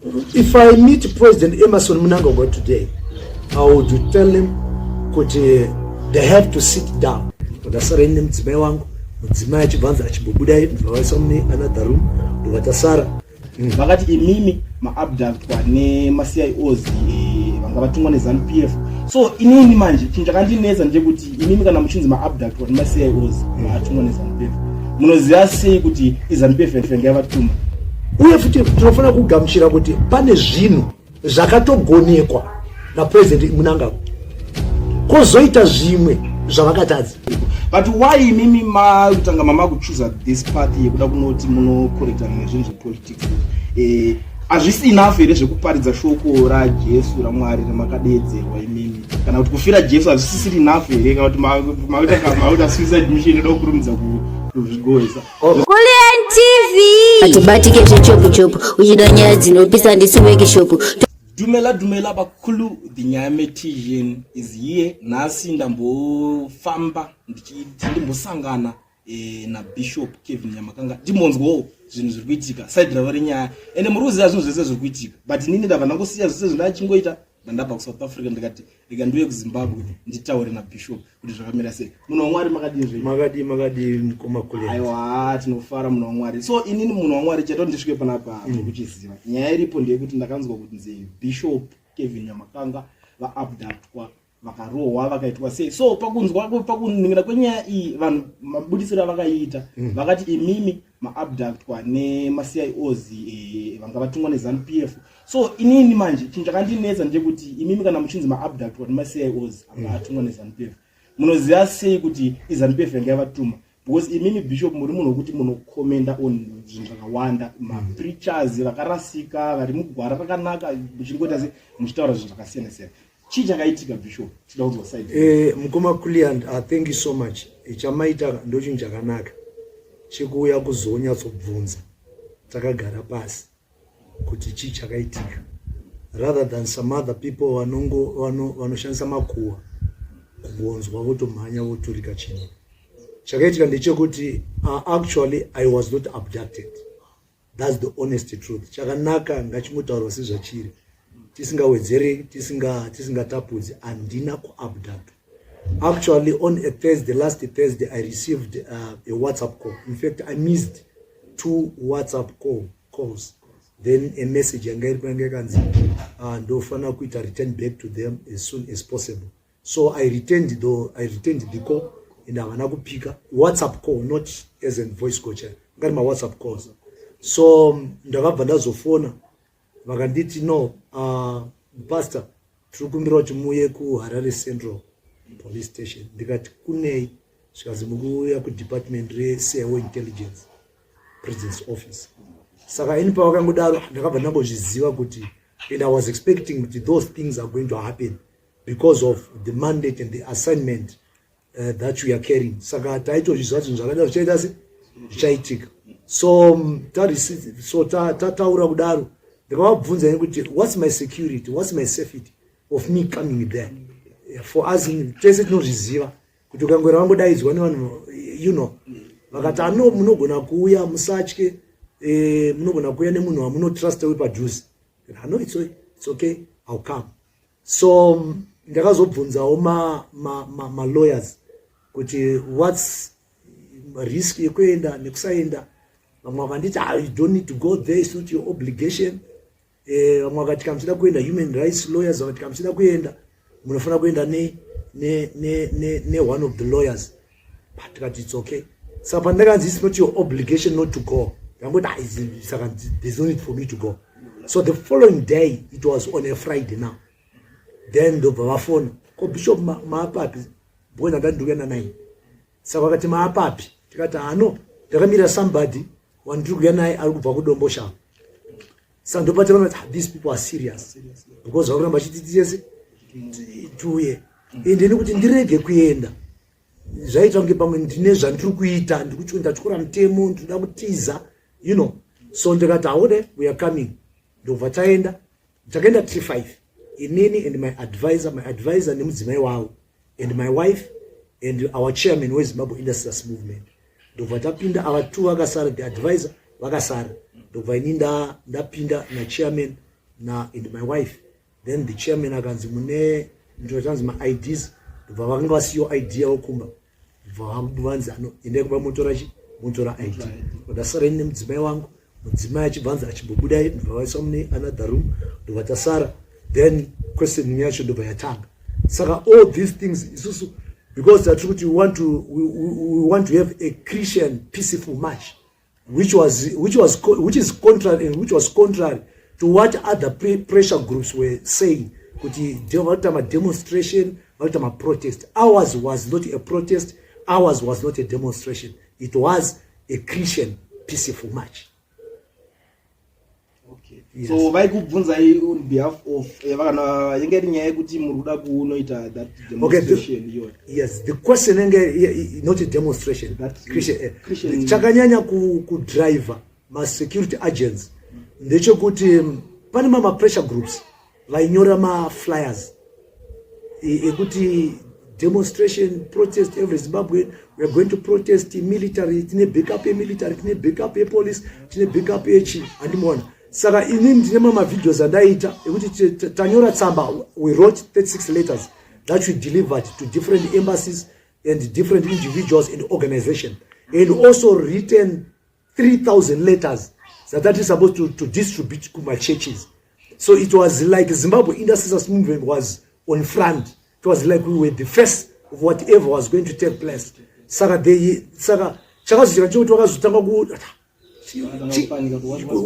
If I meet President Emmerson Mnangagwa today, I would tell him kuti they have to sit down. Ndasara ini nemudzimai wangu, mudzimai achibvanza achimbobuda ndobva vaisa mune another room, ndobva tasara. Vakati imimi maabductwa nemaCIOs vanga vatumwa neZanu PF. So inini manje chinhu chakandinetsa ndechekuti imimi kana muchinzi maabductwa nemaCIOs vaatumwa neZanu PF, munoziva sei kuti iZanu PF yanga yavatuma? Uye futi tinofanira kugamuchira kuti pane zvinhu zvakatogonekwa naPresident Mnangagwa, kwozoita zvimwe zvavakatadza. But why imimi makutanga mama kuchuza this path yekuda kunoti munokorekta nezvinhu zvepolitics? Hazvisi enough here zvekuparidza shoko raJesu, raMwari ramakadeedzerwa imimi? Kana kuti kufira Jesu hazvisisiri enough here? Kana kuti makuita suicide mission inoda kukurumidza kuzvigoesa? Kulian TV. Atibatike zvechopu chopu, uchida nyaya dzinopisa ndisi workshop. Dumela, dumela bakulu, the Nyametician is here. Nhasi ndambofamba ndichiti ndimbosangana naBishop Kevin Nyamakanga, ndimbonzwawo zvinhu zviri kuitika, side ravo renyaya. Ende muri kuziva zvinhu zvese zviri kuitika, but inini ndabva ndangosiya zvese zvandachingoita. Ndandabva kuSouth Africa, ndikati rega ndiuye kuZimbabwe nditaure nabishop kuti zvakamira sei. Munhu waMwari, makadii zvenyu? Makadii, makadii, mukoma Kulian? Aiwa, tinofara, munhu waMwari. So inini, munhu waMwari, chaita kuti ndisvike panapa kuchiziva nyaya iripo ndeyekuti ndakanzwa kuti nzi Bishop Kevin Nyamakanga vaabductwa, vakarohwa, vakaitwa sei. So pakunzwa, pakuningira kwenyaya iyi, vanhu mabudisiro avakaiita, vakati imimi maabductwa nemaCIOs vanga vatumwa neZanu PF. So inini manje chinhu chakandinetsa ndechekuti imimi kana muchinzi maabductwa nemaCIOs anga atumwa neZanu PF, munoziva sei kuti iZanu PF yanga yavatuma? Because imimi bishop muri munhu wekuti munokomenda on zvinhu zvakawanda, mapreachers vakarasika, vari mugwara rakanaka, muchingoita se muchitaura zvinhu zvakasiyana siyana. Chii chakaitika, bishop? Tida kunzwa side. Mukoma Kulian, thank you so much. Chamaita ndochinhu chakanaka chekuuya kuzonyatsobvunza takagara pasi kuti chii chakaitika, rather than some other people vanoshandisa makuhwa kungonzwa votomhanya voturika. Chinhu chakaitika ndechekuti actually I was not abducted. That's the honest truth. Chakanaka ngachingotaurwa sezvachiri, tisingawedzeri, tisingatapudzi. Handina kuabduct. Actually, on a Thursday, last Thursday, I received a WhatsApp call. In fact, I missed two WhatsApp calls, then a message yanga iripo yanga yakanzi ndofanira kuita return back to them as soon as possible. So I returned the call and havana kupika. WhatsApp call, not as an voice call chaiyo, ngari mawhatsapp calls. So ndakabva ndazofona, vakanditi, "No, pastor, tiri kumbira kuti muuye kuHarare Central Police Station." Ndikati, "Kunei?" Zvikanzi, "Mukuuya kudepartment reCIO Intelligence, President's Office." Saka ini pavakangodaro ndakabva ndangozviziva kuti, and I was expecting kuti those things are going to happen because of the mandate and the assignment that we are carrying. Saka taitozviziva zvinhu zvakadaro zvichaita se zvichaitika. So so tataura kudaro, ndakavabvunza ini kuti, "What's my security? What's my safety of me coming there?" For us tese tinozviziva kuti ukangwera vangodaidzwa nevanhu. Vakati, "Ano, munogona kuuya, musatye, munogona kuuya nemunhu wamunotrusta wepadhuze." Ano, it's okay, I'll come. So ndakazobvunzawo malawyers kuti what's risk yekuenda nekusaenda. Vamwe vakanditi, "Ah, you don't need to go there, it's not your obligation." Vamwe vakati kana muchida kuenda, human rights lawyers vakati kana muchida kuenda munofanira kuenda ne one of the lawyers. But tikati, "It's okay." Saka pandakanzi, "It's not your obligation not to go," ndangoti, "Ah, saka there's no need for me to go." So the following day, it was on a Friday now, then ndobva vafona, "Ko bishop, maapapi?" Because ndanga ndiri kuenda 9. Saka vakati, "Maapapi?" Tikati, "Hano, ndakamira somebody wandiri kuuya naye ari kubva kuDomboshava." Saka ndopataona kuti, ah, these people are serious, because vakuramba chiti tese tiuye. Ende nekuti ndirege kuenda zvaita kunge pamwe ndine zvandiri kuita, ndatyora mutemo, ndinoda kutiza. So ndikati, "Haode, we are coming." Ndobva taenda. Takaenda tiri five, inini and my advisor, my advisor nemudzimai wavo, and my wife and our chairman weZimbabwe Industries Movement. Ndobva tapinda. Ava two vakasara, the advisor vakasara. Ndobva ini ndapinda nachairman. na and my wife. Then the chairman akanzi mune ndochanzi maIDs, ndobva vakanga vasiyo ID yavo kumba, ndobva vanzi ano endai kumba motora chi motora ID. Ndasara ini nemudzimai wangu. Mudzimai achibva anzi achimbobudai, ndobva vaiswa mune another room, ndobva tasara. Then questioning yacho ndobva yatanga. Saka all these things isusu, because tatiri kuti we want to have a Christian peaceful march, which is contrary and which was contrary to what other pressure groups were saying, kuti vakuita mademonstration, vakuita maprotest. Ours was not a protest, ours was not a demonstration, it was a Christian peaceful march. Yes. So vaikubvunzai on behalf of vakana yanga iri nyaya yekuti muri kuda kunoita that demonstration iyoyo? Yes, the question enge not a demonstration. Christian, Chakanyanya kudriver masecurity agents ndechekuti pane mama pressure groups vainyora maflyers ekuti demonstration, protest, every Zimbabwean, we are going to protest military, tine backup yemilitary, tine backup yepolice, tine backup yechi, handimuona. Saka inini ndine mamavideos andaita ekuti tanyora tsamba. We wrote 36 letters that we delivered to different embassies and different individuals and organization, and also written 3000 letters that is supposed to distribute kumachurches. So it was like Zimbabwe Intercessors Movement was on front. It was like we were the first of whatever was going to take place. Saka they, saka chakazoitika chekuti vakazotanga ku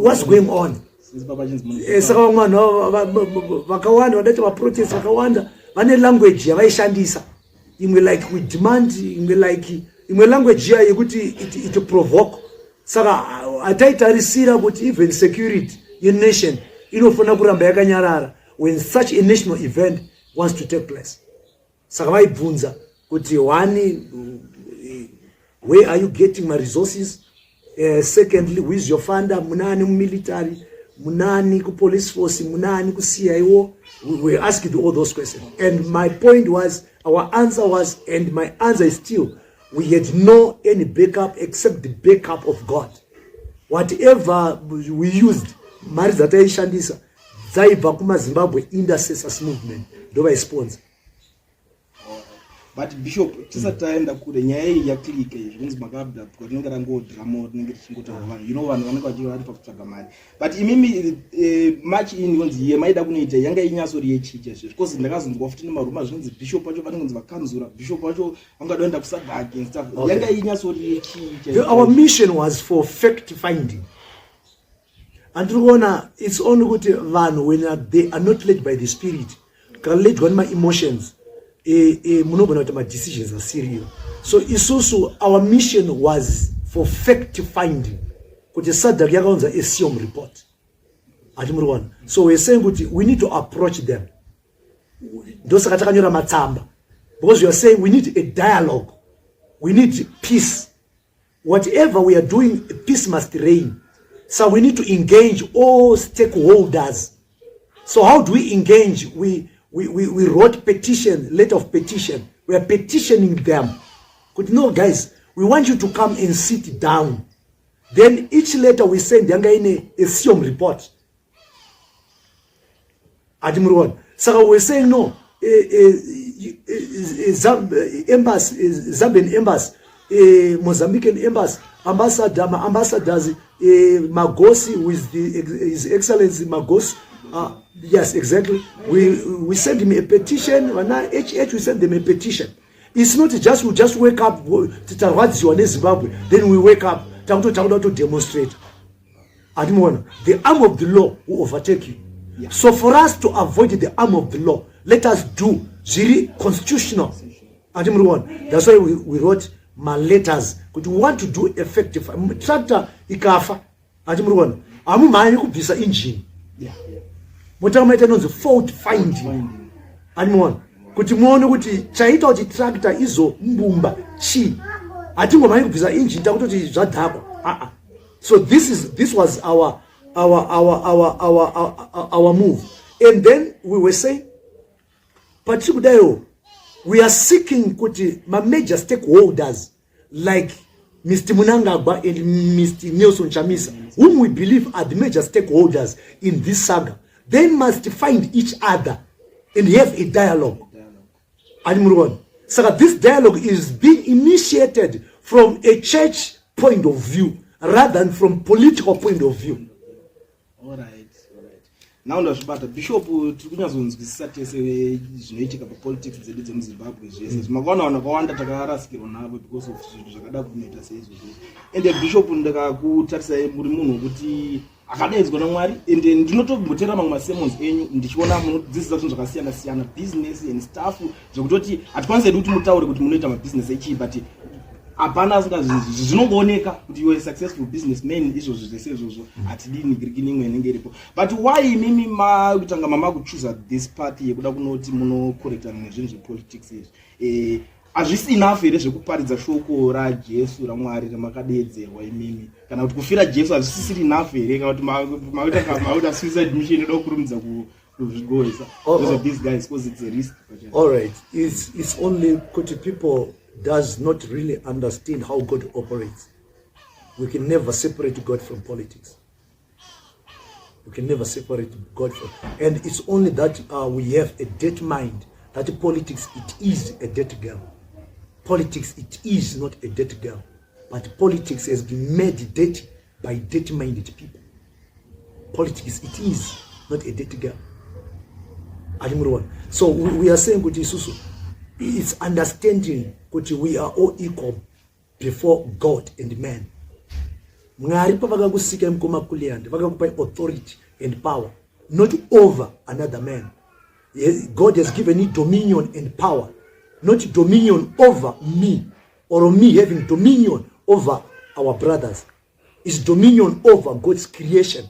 what's going on. Saka vamwe vanhu vakawanda vadaita maprotest vakawanda vane language yavaishandisa, imwe like "we demand", imwe like imwe language iya yekuti it provoke. Saka hataitarisira kuti even security yenation inofanira kuramba yakanyarara when such a national event wants to take place. Saka vaibvunza kuti, one, where are you getting my resources? Secondly, who is your funder? Munani mumilitary, munani kupolice force, munani kuCIO? We were asked all those questions, and my point was, our answer was, and my answer is still, we had no any backup except the backup of God. Whatever we used, mari dzataishandisa dzaibva kumaZimbabwe Intercessors Movement, ndo vaisponsor. But Bishop, tisati taenda kure, nyaya iyi yaklika izvi kunzi makaabductwa, rinenge rangodrama rinenge richingotaura vanhu, vanhu vanenge vachi vari pakutsvaga mari. But imimi, march iyi ndinonzi yemaida kunoita yanga inyatsori yechicha zvezvi, because ndakazonzwa futi nemarumours zvinonzi bishop vacho vanenge kunzi vakanzura bishop vacho vangada kuenda kuSADC and stuff. Yanga inyatsori yechicha? Our mission was for fact finding. Andiri kuona it's only kuti vanhu, when they are not led by the Spirit, kana ledwa nemaemotions, munogona kuita madecisions asiriyo. So isusu, our mission was for fact finding, kuti SADC yakaunza a SEOM report, hati muri kuona? So we're saying kuti we need to approach them. Ndosaka takanyora matsamba, because we are saying we need a dialogue, we need peace. Whatever we are doing, peace must reign. So we need to engage all stakeholders. So how do we engage? We wrote petition, letter of petition. We are petitioning them kuti, "No guys, we want you to come and sit down." Then each letter we send yanga ine a SEOM report, ati muri kuona? Saka we're saying, no, embassy, Zambian embassy, Mozambican embassy, ambassador, maambassadors, Magosi, with the His Excellency Magosi, yes, exactly, we send him a petition. Vana HH, we send them a petition. It's not just we just wake up, titarwadziwa neZimbabwe, then we wake up takuti takuda kutodemonstrate. Atimuona, the arm of the law will overtake you. So for us to avoid the arm of the law, let us do zviri constitutional. Ati muri kuona? That's why we wrote maletters kuti we want to do effective. Tractor ikafa, ati muri kuona, hamumhanyi kubvisa engine, motanga maita inonzi fault finding. Animuona kuti muone kuti chaita kuti tractor izombumba chii. Hatingomhanyi kubvisa engine takutoti zvadhakwa, aa. So this was our move. And then we were saying, patiri kudaiwo, we are seeking kuti mamajor stakeholders like Mr Mnangagwa and Mr Nelson Chamisa, whom we believe are the major stakeholders in this saga, They must find each other and have a dialogue. Ani muri kuona? Saka this dialogue is being initiated from a church point of view rather than from political point of view. Alright. Now ndazvibata. Bishop, tiri kunyatsonzwisisa tese zvinoitika papolitics dzedu dzemuZimbabwe zvese. Makaona vanhu vakawanda takarasikirwa navo because of zvinhu zvakada kunoita seizvozvo. Ende Bishop, ndakakutarisai, muri munhu wekuti akadaidzwa naMwari, ende ndinotombotera mamwe masermons enyu ndichiona munodzidzisa zvinhu zvakasiyana siyana, business and stuff, zvekutoti hatikwanisi hedu kuti mutaure kuti munoita mabusiness echii, but hapana asingazvi, zvinongooneka kuti you are a successful businessman. Izvozvo zvese izvozvo hatidini girikini imwe inenge iripo. But why imimi makutanga mama kuchuza this path yekuda kunoti munokorektana nezvinhu zvepolitics izvi? Hazvisi enough here zvekuparidza shoko raJesu, raMwari ramakadeedzerwa imimi? Kana kuti kufira Jesu hazvisisiri enough here? Kana kuti makuita suicide mission inoda kukurumidza kuzvigoesa because of these guys, because it's a risk? All right, it's only kuti people does not really understand how God operates. We can never separate God from politics. We can never separate God from, and it's only that we have a dead mind that politics, it is a dirty girl. Politics, it is not a dirty girl, but politics has been made dirty by dirty minded people. Politics, it is not a dirty girl. Ani so we are saying kuti isusu, it's understanding kuti we are all equal before God and man. Mwari pavakakusikai, mukoma Kuliand, vakakupai authority and power, not over another man. God has given you dominion and power, not dominion over me or me having dominion over our brothers. Is dominion over God's creation,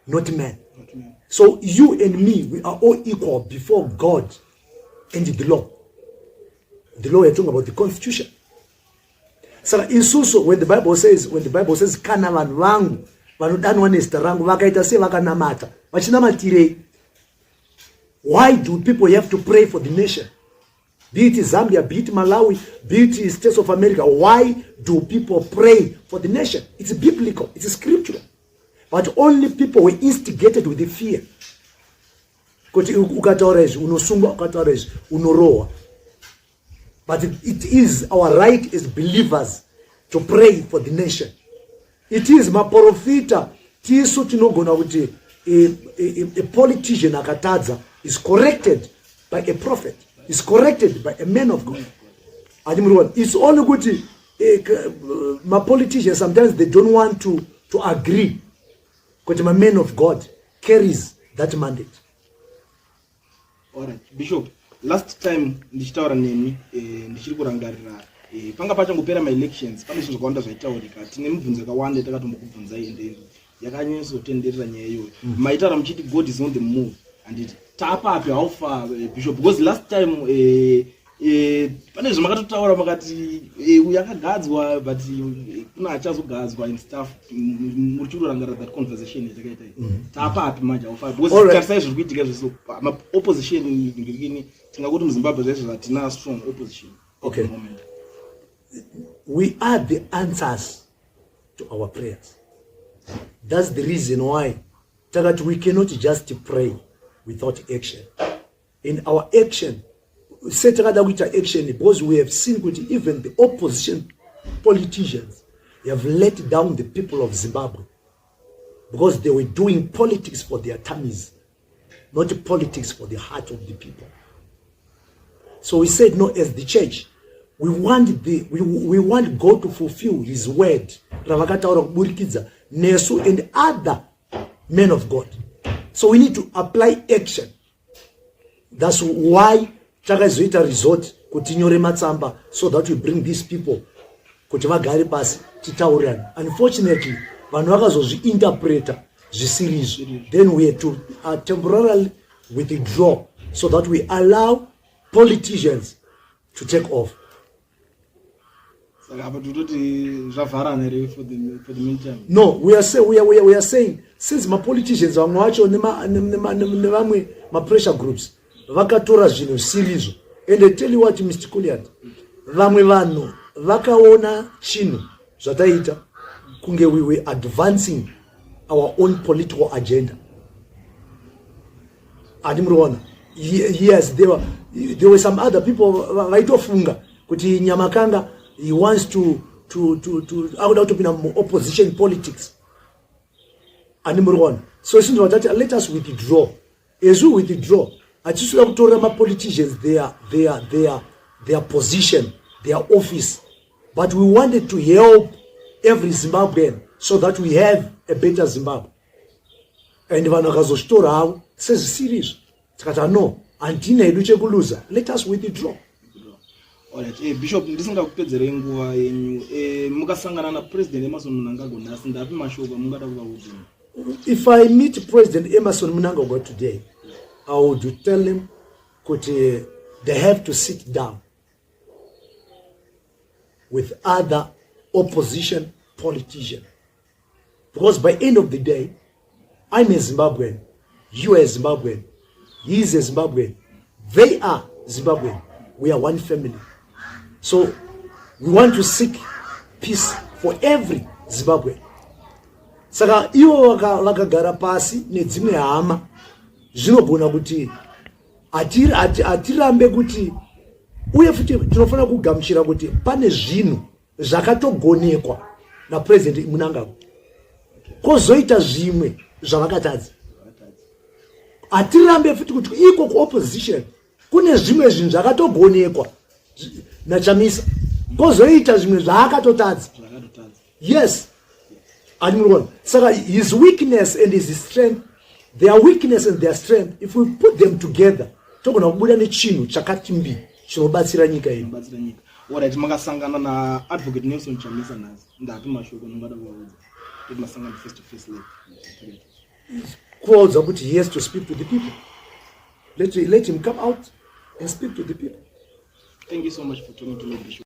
not man. Not man. So you and me, we are all equal before God and the law. The law, we're talking about the constitution. Saka isusu, when the Bible says, kana vanhu vangu vanodanwa nezita rangu vakaita sevakanamata, vachinamatirei? Why do people have to pray for the nation? Be it Zambia, be it Malawi, be it States of America, why do people pray for the nation? It's biblical, it's scriptural. But only people were instigated with the fear kuti ukataura izvi unosungwa, ukataura izvi unorohwa. But it is our right as believers to pray for the nation. It is maprofita, tisu tinogona kuti a politician akatadza is corrected by a prophet, is corrected by a man of God. Ati muri kuona? It's only kuti mapoliticians, sometimes they don't want to agree kuti ma-man of God carries that mandate. Alright, Bishop, last time ndichitaura nemi, ndichiri kurangarira, panga pachangopera maelections. Pane zvinhu zvakawanda zvaitaurika, tine mibvunzo yakawanda yatakatombokubvunzai, ende yakanyatsotenderera nyaya iyoyo. Maitaura muchiti God is on the move, handiti? Taapapi? How far, Bishop? Because last time pane zvamakatotaura, makati uyu akagadzwa, but kuna achazogadzwa and stuff. Muri chikutorangarira that conversation yatakaita iyi? Taapapi manje? How far? Because tarisai zviri kuitika zvese, opposition ngirikini, tingakuti muZimbabwe zvaizvo hatina strong opposition at the moment. We are the answers to our prayers. That's the reason why takati we cannot just pray without action. In our action, setakada kuita action because we have seen kuti even the opposition politicians have let down the people of Zimbabwe because they were doing politics for their tummies, not politics for the heart of the people. So we said, no, as the church, we want God to fulfill his word ravakataura kuburikidza nesu and other men of God. So we need to apply action. That's why takazoita resort kuti tinyore matsamba so that we bring these people kuti vagare pasi titaurirane. Unfortunately, vanhu vakazozviinterpreta zvisiri izvo. Then we had to temporarily withdraw so that we allow politicians to take off. Saka apa tototi zvavharana here for the meantime? No, we are saying since mapoliticians vamwe vacho nevamwe mapressure groups vakatora zvinhu zvisiri. And I tell you what, Mr Kuliat, vamwe vanhu vakaona chinhu zvataita kunge we were advancing our own political agenda. Handi muriona? Yes, there were some other people vaitofunga kuti Nyamakanga, he wants to akuda kutopinda muopposition politics. Handi muriona? So isu tati, let us withdraw. As we withdraw, hatisuda kutorera mapoliticians their position, their office, but we wanted to help every Zimbabwean so that we have a better Zimbabwe. And vanhu vakazozvitora havo sezvisiri izvo. Tikati, no, handina hedu chekuluza, let us withdraw. Alright, Bishop, ndisingakupedzerei nguva yenyu, mukasangana naPresident Emmerson Mnangagwa nhasi, ndapi mashoko amungada kuvaudza? If I meet President Emmerson Mnangagwa today, I would tell him kuti they have to sit down with other opposition politicians, because by end of the day, I'm a Zimbabwean, you are a Zimbabwean, he is a Zimbabwean, they are Zimbabwean. We are one family. So we want to seek peace for every Zimbabwean. Saka ivo vakagara pasi nedzimwe hama, zvinogona kuti hatirambe kuti, uye futi tinofanira kugamuchira kuti pane zvinhu zvakatogonekwa naPurezidendi Mnangagwa, kwozoita zvimwe zvavakatadza. Hatirambe futi kuti iko kuopposition kune zvimwe zvinhu zvakatogonekwa naChamisa, kwozoita zvimwe zvaakatotadza. Yes, andimurikuona? Saka his weakness and his strength, their weakness and their strength, if we put them together, togona kubuda nechinhu chakati mbi chinobatsira nyika ino. Chinobatsira nyika. Alright, makasangana naAdvocate Nelson Chamisa nhasi, ndapi mashoko anongada kuvaudza kuti masangana face to face like? Kuvaudza kuti he has to speak to the people. Let him come out and speak to the people. Thank you so much for talking to me, Bishop.